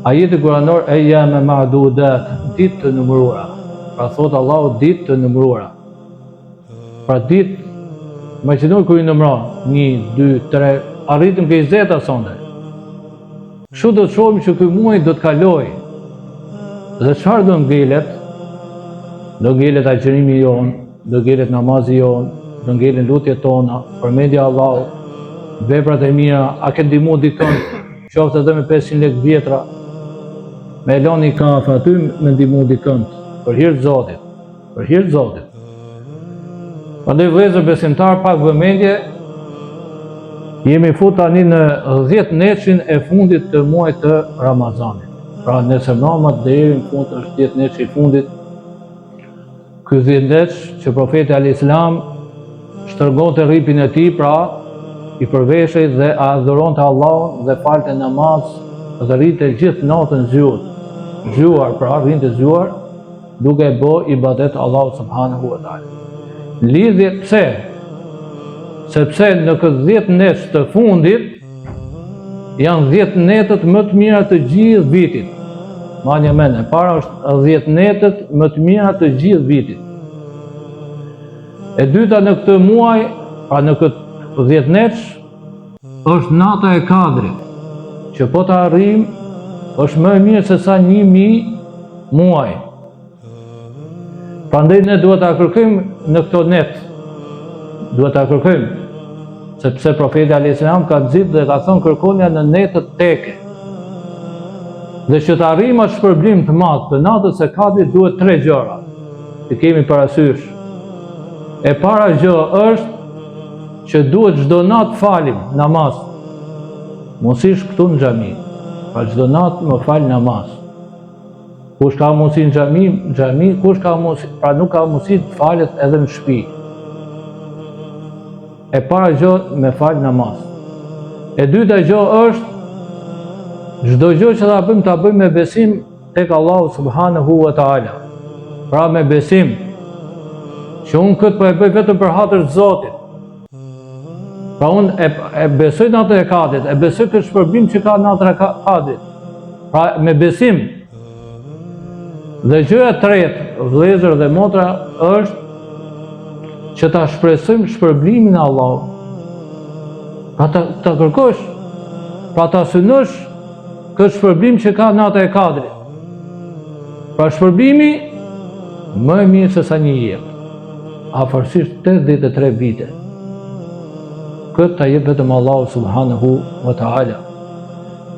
Ajeti kuranor ejjamen ma'dudat, ditë të numëruara. Pra thotë Allahu ditë të numëruara. Pra ditë, imagjino kur i numëron, 1, 2, 3, arritëm ke 20 sonte. Kështu do të shohim që ky muaj do të kalojë. Dhe çfarë do ngelet? Do ngelet agjërimi jonë, do ngelet namazi jonë, do ngelen lutjet tona, përmendja e Allahut, veprat e mira, a ke ndihmu dikënd, qoftë edhe me 500 lekë vjetra, me e lon një kafe aty me ndihmu dikënd, për hir të Zotit. Për hir të Zotit. Prandaj vëllezër besimtar pak vëmendje. Jemi fut tani në 10 netëshin e fundit të muajit të Ramazanit. Pra nesër mbrama deri në fund është 10 netëshi i fundit. Ky 10 netësh që profeti alayhis salam shtrëngonte rripin e tij, pra i përveshej dhe adhuronte Allahun dhe falte namaz dhe rrinte gjithë natën zgjuar. Zgjuar, pra rrinte zgjuar duke e bo ibadet Allahut subhanahu wa taala. Lidhje pse? Sepse në këtë 10 netësh të fundit janë 10 netët më të mira të gjithë vitit. Mani mend, e para është 10 netët më të mira të gjithë vitit. E dyta në këtë muaj, pra në këtë 10 netësh, është nata e Kadrit, që po ta arrijmë, është më e mirë se sa 1000 muaj. Prandaj ne duhet ta kërkojmë në këto net. Duhet ta kërkojmë sepse profeti alayhis salam ka nxit dhe ka thënë kërkonja në netët teke. Dhe që të arrijmë atë shpërblim të madh të natës së Kadrit duhet tre gjëra të kemi parasysh. E para gjë është që duhet çdo natë falim namaz. Mundësisht këtu në xhami. Pra çdo natë me fal namaz. Kush ka mundësi në xhami, në xhami, kush ka mundësi, pra nuk ka mundësi të falet edhe në shtëpi. E para gjë me fal namaz. E dyta gjë është çdo gjë që ta bëjmë ta bëjmë me besim tek Allahu subhanahu wa taala. Pra me besim që unë këtë po e bëj vetëm për hatër të Zotit. Pra unë e, e besoj natën e Kadrit, e besoj këtë shpërblim që ka nata e Kadrit. Pra me besim. Dhe gjëja e tretë, vëllezër dhe motra, është që ta shpresojmë shpërblimin e Allahut. Pra ta, ta kërkosh, pra ta synosh Këtë shpërblim që ka nata e Kadrit. Pra shpërblimi më e mirë se sa një jetë. Afërsisht 83 vite. Këtë ta jep vetëm Allahu subhanahu wa ta'ala.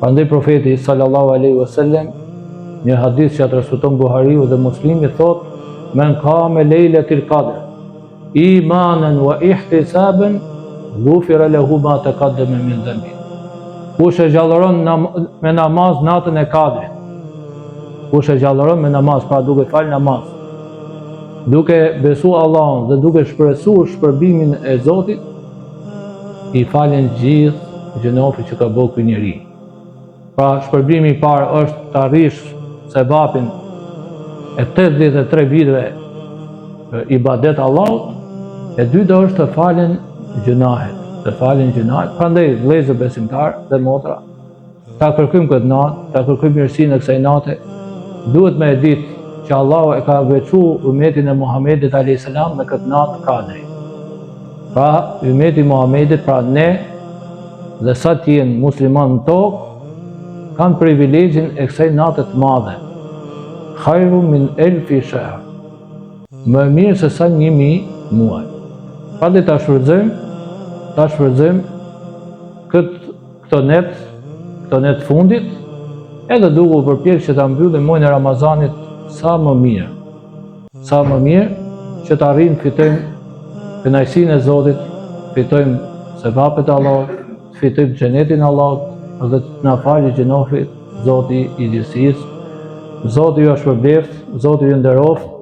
Prandaj profeti sallallahu alaihi wasallam një hadith që e transmeton Buhariu dhe Muslimi thotë men kame lejletil kadr Imanen wa ihtisaben ghufira lehu ma taqaddama min dhanbi. Kush e gjallëron me namaz natën e Kadrit. Kush e gjallëron me namaz, pra duke fal namaz, duke besu Allahun dhe duke shpresu shpërblimin e Zotit, i falen gjithë gjynafet që ka bo ky njeri. Pra shpërblimi i parë është të arrish sevapin e 83 viteve ibadet Allahut, e dyta është të falen gjynahet, të falen gjynahet. Prandaj vëllezër besimtar dhe motra, ta kërkojmë këtë natë, ta kërkojmë mirësinë e kësaj nate, duhet me e ditë që Allahu e ka veçu umetin e Muhammedit a.s. me këtë natë kadri. Pra, ymeti i Muhamedit, pra ne dhe sa të jenë musliman në tokë, kanë privilegjin e kësaj nate të madhe. Khajru min elfi shehr. Më e mirë se sa 1000 muaj. Prandaj ta shfrytëzojmë, ta shfrytëzojmë këtë këto net, këto net fundit, edhe duke u përpjekë që ta mbyllim muajin e Ramazanit sa më mirë. Sa më mirë që të arrijmë të fitojmë kënaqësinë e Zotit, fitojmë sevapet e Allahut, të fitojmë xhenetin e Allahut dhe të na falë gjynafet Zoti i gjithësisë. Zoti ju shpërbleftë, Zoti ju nderoftë.